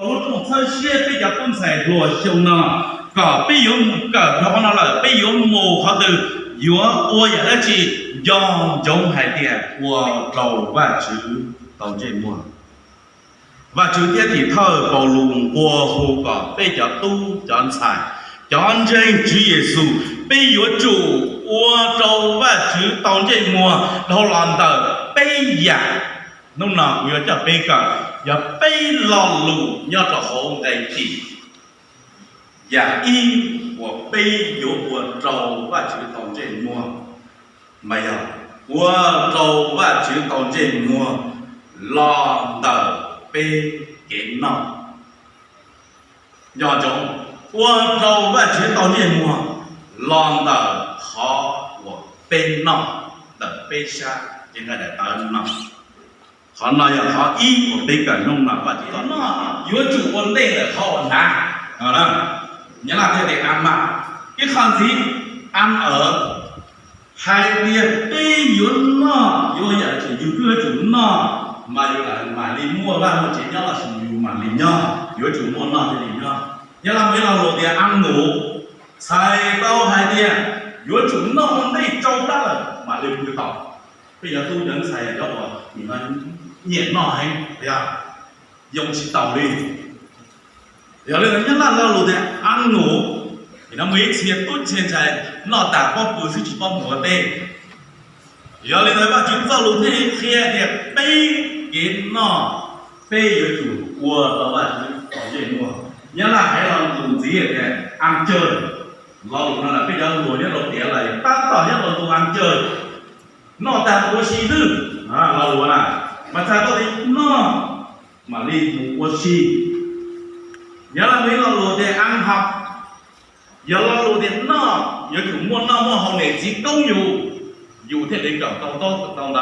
Paulus txhawb siab peb cov tub ntxhais hluas xyoo no kom peb yuav mus kawm dhau qhov no lawm, peb yuav mus qhov twg, yuav ua yam dab tsi, nco ntsoov hais tias ua rau Vajtswv tau ntsej muag. Vajtswv thiab Tim thawj Paulus nqua hu kom peb cov tub cov ntxhais, cov ntseeg Tswv Yexus, peb yuav tsum ua rau Vajtswv tau ntsej muag dhau los ntawm peb yam. Hnub no kuv yuav coj peb kawm yog peb lo lus nyob rau hauv nqe tim. Yam ib uas peb yuav ua rau Vajtswv tau ntsej muag mas yog ua rau Vajtswv tau ntsej muag los ntawm peb kev noj. Nco ntsoov, ua rau Vajtswv tau ntsej muag los ntawm qhov uas peb noj, ntawm peb sab ces nqa daim tawv no. Qhov no yog qhov ib uas peb kawm hnub no, Vajtswv tau noj yuav tsum ua ntej ntawm qhov uas hnav. Nyab Laj thiaj tias ăn mặn. Ib qho ntxiv ăn ở, hais tias peb yuav noj, yuav yam tseem yus twb yuav tsum noj mas yus mam li muaj vaj muaj tsev nyob, los sis yus mam li nyob, yuav tsum muaj noj thiaj li nyob. Nyab Laj muaj ib lo lus tias ăn ngủ, txhais tau hais tias yuav tsum noj ua ntej tsau plab lawm mam li pw tau. Peb cov tub cov ntxhais cov uas nim no nyiam noj heev, yog yoo tsis taus li. Yog li ntawd Nyab Laj lo lus tias ăn ngủ, nim no muaj ib txhia tub txhia ntxhais noj tas pob pw xwb tsis paub mus ua teb. Yog li ntawd Vajtswv txoj lus thiaj li qhia tias peb kev noj, peb yuav tsum ua rau Vajtswv tau ntsej muag. Nyab Laj hais lo lus ntxiv tias ăn chơi, lo lus no peb cov hluas nyob rau tiav lawm tab tom nyob rau tus ăn chơi, noj tag ua si xwb. Lo lus na mas txhais tau tias noj mam li mus ua si. Nyab Laj muaj ib lo lus tias ăn học, yog lo lus tias noj yuav tsum muaj noj muaj haus, niam txiv koob yus, yus thiaj li kawm tau taub tau ntawv.